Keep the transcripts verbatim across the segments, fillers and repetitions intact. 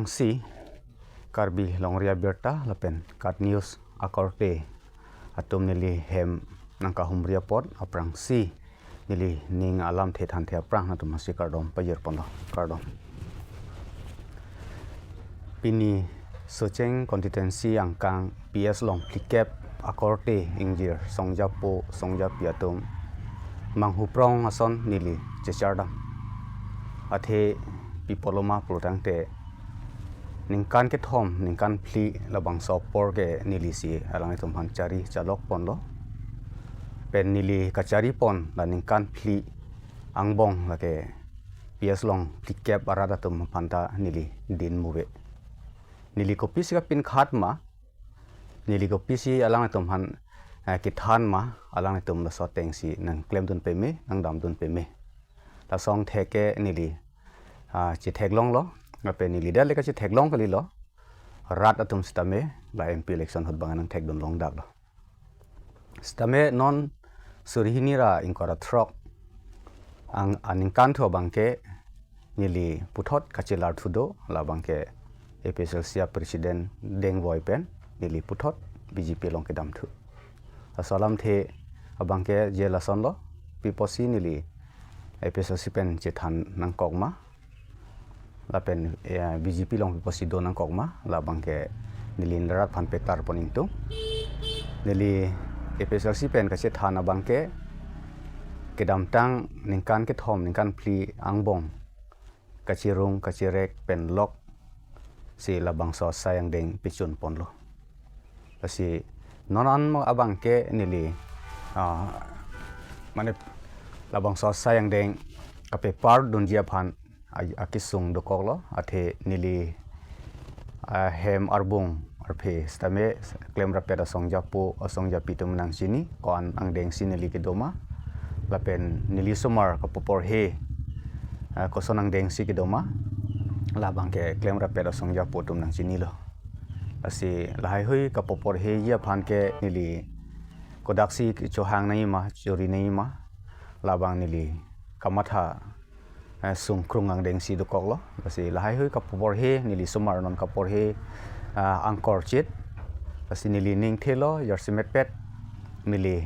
Si Karbi Longri Abirta lapen KAT News akorte atum neli hem nangkahumri apot aphrangsi neli ning alamthe thanthe aphrang nangtumphansi kardom pajirponlo, kardom. Pini Socheng constituency angkang P S Longphlikep akorte ingjir songjapo songjapi atum manghuprong ason neli chechardam. Athe pi apotlo ma pulotangte ningkan kethom ningkan phli labangso apor ke nelisi alanglitum aphan chari chalokponlo. Pen neli kacharipon la ningkan phli angbong lake P S Longphlikep arat atum aphanta neli din muve. Neli kopisi kapinkhat ma, neli kopisi alanglitum aphan, eh, kethan ma, alanglitum laso atengsi nangklemdun peme, nangdamdun peme. Laso angthek ke neli, ah, chetheklonglo, lapen neli dak le kachetheklong kalilo, rat atum sitame la M P election ahut abang nangthekdun longdaklo. Sitame non suri hini ra ingkoi ra throk ang aningkan thu abangke neli puthot kachelar thu do, labangke A P H L C a president dengvoi pen neli puthot B J P along kedam thu. Laso alamthe abangke je lasonlo, pi apotsi neli A P H L C pen chethan nangkok ma, lapen, eh, B J P along pi apotsi do nangkok ma, labangke neli nerat aphan peklarpon ingtung. Neli A P H L C pen kachethan abangke kedamtang ningkan kethom ningkan phli angbong kachirung kachirek pen loksi labangso asai angdeng pechunponlo. Lasi non an abangke neli, ah, mane labangso asai angdeng kapepardunji aphan a-, akesung dokoklo, athe neli, ah, hem arbung arphe sitame klemrappet asongjapo asongjapi atum nangchini ko-an angdengsi neli kedo ma, lapen neli osomar kapaporhe, ah, koson angdengsi kedo ma, labangke klemrappet asongjapo atum nangchinilo. Lasi lahaihui kapaporheji aphan ke neli kodaksi chohang nangji ma, churi nangji ma, labang neli kamatha, eh, sungkrung angdengsi dokoklo. Lasi lahaihui kapaporhe, neli osomar non kaporhe, ah, angkorchit. Lasi neli ning thelo, jarsi metpet neli,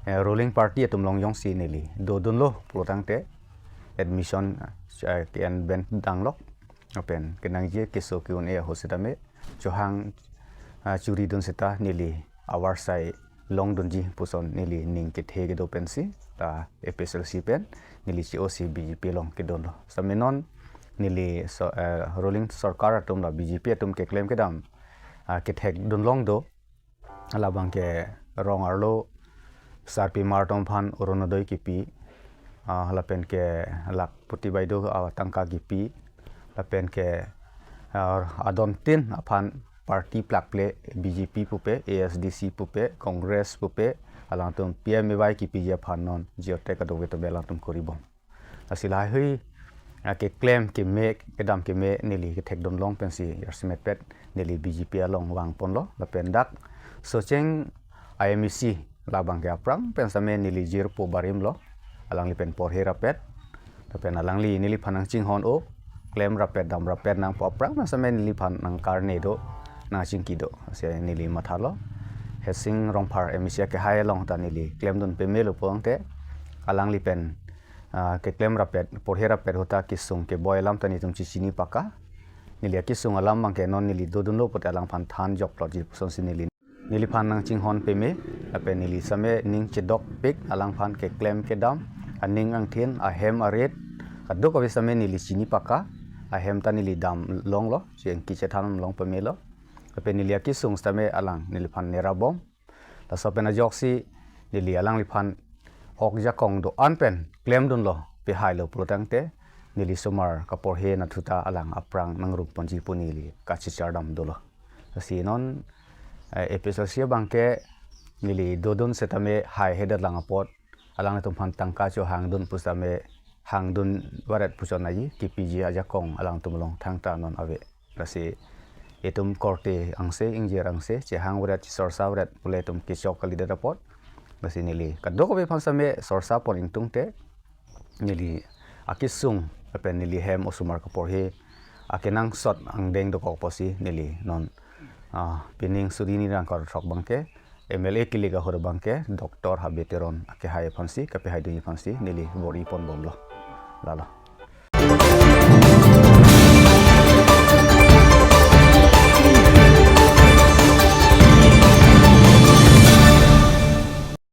eh, ruling party atum along jongsi neli dodunlo pulotangte admission, eh, ke-en ben danglok, lapen kenangji keso ke-un-e ahut sitame chohang, ah, churidun seta neli avarsai longdunji puson neli ning kethe kedo pensi ta A P H L C pen neli che-osi B J P along kedunlo. Sitame non neli so, eh, ruling sorkar atum la B J P atum keklem kedam, ah, kethekdun long do, labangke rong arlo sarpimar atum aphan Orunodoi kipi, ah, lapenke lakhpati baideo, ah, tangka kipi, lapenke, ah, adontin aphan party plakple B J P pupe, A S D C pupe, Congress pupe, alangtum P M A Y kipiji aphan non jiote kadokave atum alangtum koribom. Lasi lahaihui, ah, keklem keme, kedam keme neli kethekdun long pensi jarsi metpet neli B J P along vangponlo, lapen dak Socheng I M A C labangke aphrang pen sitame neli jirpo barimlo, alangli pen porhe rappet, lapen alangli neliphan nangchinghon-o, klemrappet damrappet nangpo aphrang pen sitame neliphan nangkarne do, nangchingki do. Lasi neli mathalo, Hesing Rongphar M A C akehai along ta neli klemdun pemelo pulotangte, alangli pen, ah, keklemrappet, porhe rappet ahut ta kesung keboi alam ta netum chechini paka. Neli akesung alam abangke non neli dodunlo pute alangphan than jokplotji pusonsi neli, neliphan nangchinghon peme, lapen neli sitame ning chedokpik alangphan keklem kedam, aning angthin, ahem arit, kadokave sitame neli chini paka, ahem ta neli dam longlo, chengki chethan long pemelo. Lapen neli akesung sitame alang neliphan nerabom. Laso pen ajoksi neli alangliphan ok jakong do-an pen klemdunlo, pehailo pulotangte neli osomar kaporhe anatthu ta alang aphrang nangrumponji pu neli kachechardam dolo. Lasi non, eh, A P H L C abangke neli dodun setame haihedet lang apot, alanglitum aphan tangka chohangdun pusitame hangdun varet puchot nangji, kipiji ajakong alangtum along thangta non ave. Lasi itum korte angse, ingjir angse, chehang varet, chesorsa varet pule itum kechok kalidet apot. Lasi neli kadokave aphan sitame sorsapon ingtungte, neli akesung lapen neli hem osomar kaporhe akenangsot angdeng dokok pusi neli non ah, pining suri ni rang kar throk abangke M L A kilik ahur abangke Doctor Habe Teron akehai aphansi kapehaidunji aphansi neli bor-i ponbomlo. Lalo.